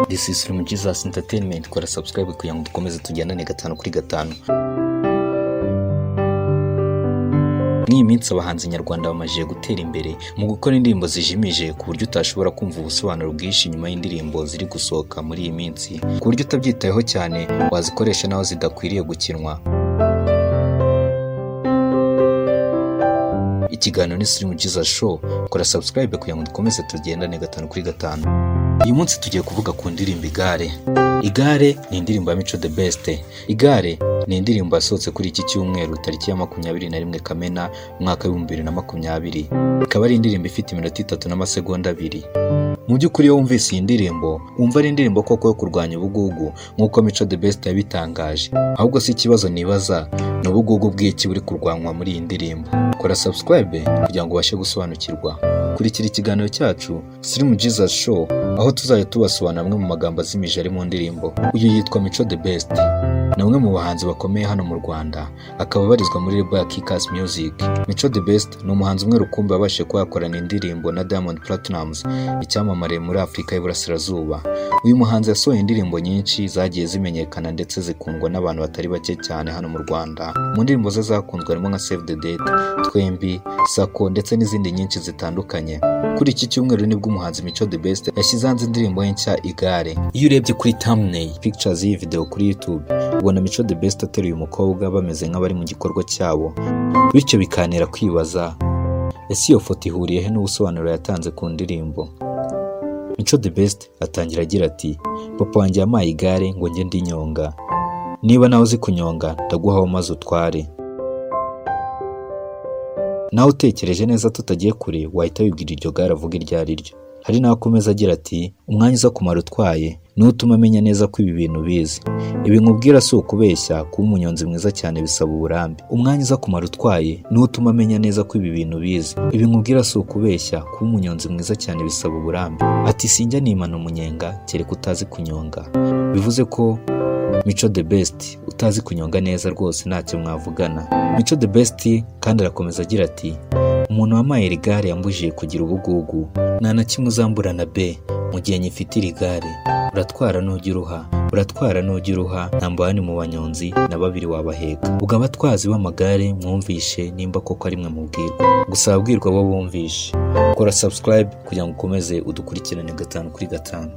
This is Film Jesus Entertainment. Kora subscribe kugira ngo dukomeze tugendane gatanu kuri gatanu. Muri iyi minsi abahanzi nyarwanda bamajije gutera imbere mu gukora indirimbo zijimije, ku buryo utashobora kumva ubusobanuro bwinshi nyuma y'indirimbo ziri gusohoka muri iyi minsi, ku buryo utabyitayeho cyane wazikoresha n'aho zidakwiriye gukinwa. Ikiganiro ni Slim Jesus Show. Kora subscribe kugira ngo dukomeze tugendane gatanu kuri gatanu. Uyu munsi tugiye kuvuga ku ndirimbo Igare. Igare ni indirimbo ya Mico The Best. Igare ni indirimbo yasohotse kuri iki cyumweru, tariki ya 21 Kamena, umwaka wa 2020. Ikaba ari indirimbo ifite iminota 3 n'amasegonda 2. Mu by'ukuri, iyo wumvise iyi ndirimbo, wumva ari indirimbo koko yo kurwanya ubugugu nk'uko Mico The Best yabitangaje. Ahubwo si ikibazo nibaza, ni ubugugu bw'iki buri kurwanywa muri iyi ndirimbo? Kora subscribe kugira ngo ubashe gusobanukirwa. Kurikira ikiganiro cyacu Slim Jesus Show, aho tuzajya tubasobanurira amwe mu magambo azimije ari mu ndirimbo. Uyu yitwa Mico The Best, ni umwe mu bahanzi bakomeye hano mu Rwanda, akaba abarizwa muri label ya Kikac Music. Mico The Best ni umuhanzi umwe rukumbi wabashije kuba yakorana indirimbo na Diamond Platnumz, icyamamare muri Afurika y'Iburasirazuba. Uyu muhanzi yasohoye indirimbo nyinshi zagiye zimenyekana ndetse zikundwa n'abantu batari bake cyane hano mu Rwanda. Mu ndirimbo ze zakunzwe harimo nka Save the Date, Twembi, Sako ndetse n'izindi nyinshi zitandukanye. Kuri iki cyumweru nibwo umuhanzi Mico The Best yashyize hanze indirimbo ye nshya Igare. Iyo urebye kuri thumbnail pictures y'iyi video kuri YouTube, ubona Mico The Best ateruye umukobwa, bameze nk'abari mu gikorwa cyabo, bityo bikantera kwibaza: ese iyo foto ihuriye he n'ubusobanuro yatanze ku ndirimbo? Mico The Best atangira agira ati: "Papa wanjye yampaye igare ngo njye ndinyonga. Niba nawe uzi kunyonga, ndaguhaho maze utware." Nawe utekereje neza, tutagiye kure, wahita wibwira iryo gare avuga iryo ari ryo. Hari n'aho akomeza agira ati: "Umwanya uza kumara utwaye niwo utuma amenya neza ko ibi bintu ubizi. Ibi nkubwira si ukubeshya, kuba umunyonzi mwiza cyane bisaba uburambe. Umwanya uza kumara utwaye niwo utuma amenya neza ko ibi bintu ubizi. Ibi nkubwira si ukubeshya, kuba umunyonzi mwiza cyane bisaba uburambe." Ati: "Sinjya nimana umunyenga kereka utazi kunyonga." Bivuze ko Mico The Best utazi kunyonga neza rwose ntacyo mwavugana. Mico The Best kandi arakomeza agira ati: "Umuntu wampaye iri gare yambujije kugira ubugugu. Nta na kimwe uzamburana be mu gihe nyifite iri gare. Uratwara nujya uruha, uratwara nujya uruha, nta mu banyonzi na babiri wabaheka." Ubwo abatwazi b'amagare mwumvishe nimba koko ari mwe mubwirwa. Gusa ababwirwa bo bumvishe. Kora subscribe kugira ngo ukomeze udukurikirane gatanu kuri gatanu.